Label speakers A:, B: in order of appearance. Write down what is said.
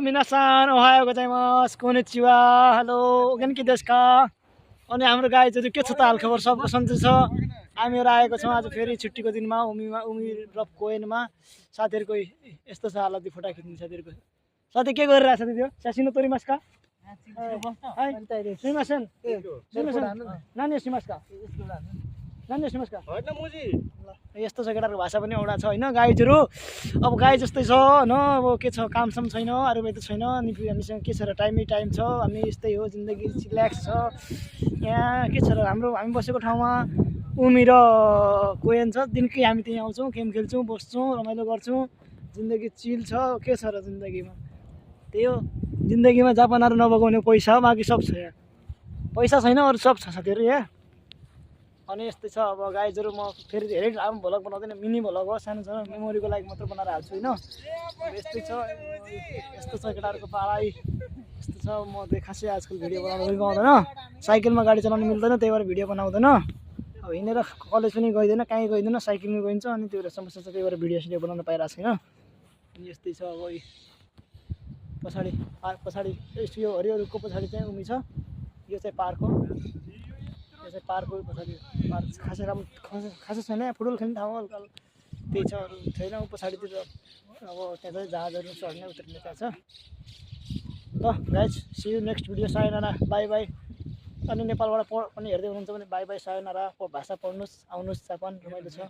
A: मिनासान Ohio गोजाइमास konnichiwa hello गेनकी देश का अनि हाम्रो गाईहरू के छ त हालखबर सबको सन्चै छ हामीहरू आएको छौँ आज फेरि छुट्टीको दिनमा उमी र कोइनमा साथीहरूको यस्तो छ हालत फोटा खिच्ने साथीहरूको साथी के गरिरहेछ साथी त्यो सासिनो तोरिमासका सुइमासन नानी सिमासका नानी सिमासका यस्तो छ केटाहरूको भाषा पनि एउटा छ होइन गाईहरू अब गाई जस्तै छ होइन अब के छ कामसाम छैन अरू त छैन अनि हामीसँग के छ र टाइमै टाइम छ हामी यस्तै हो जिन्दगी रिल्याक्स छ यहाँ के छ र हामी बसेको ठाउँमा उमी र कोयन छ दिनकै हामी त्यहीँ आउँछौँ गेम खेल्छौँ बस्छौँ रमाइलो गर्छौँ जिन्दगी चिल छ के छ र जिन्दगीमा त्यही हो जिन्दगीमा जापानहरू नबगाउने पैसा हो बाँकी सब छ यहाँ पैसा छैन अरू सब छ साथीहरू यहाँ अनि यस्तै छ अब गाइजहरू म फेरि धेरै लामो भ्लग बनाउँदैन मिनी भ्लग हो सानो सानो मेमोरीको लागि मात्र बनाएर हाल्छु होइन यस्तै छ यस्तो छ केटाहरूको पढाइ यस्तो छ म चाहिँ खासै आजकल भिडियो बनाउनु पनि पाउँदैन साइकलमा गाडी चलाउनु मिल्दैन त्यही भएर भिडियो बनाउँदैन अब हिँडेर कलेज पनि गइँदैन कहीँ गइँदैन साइकलमा गइन्छ अनि त्यो समस्या छ त्यही भएर भिडियो सिडियो बनाउन पाइरहेको छैन अनि यस्तै छ अब पछाडि यो हरियोहरूको पछाडि चाहिँ उमी छ यो चाहिँ पार्क हो यो चाहिँ पार्क हो पछाडि पार्क खासै राम्रो खासै छैन फुटबल खेल्ने ठाउँ हल्का त्यही छ अरू छैन पछाडितिर अब त्यहाँ चाहिँ जहाजहरू चढ्ने उत्रने त्यहाँ छ ल guys see you next video सायोनारा बाई बाई अनि नेपालबाट पनि हेर्दै हुनुहुन्छ भने बाई बाई सायोनारा भाषा पढ्नुहोस् आउनुहोस् जापान रमाइलो छ।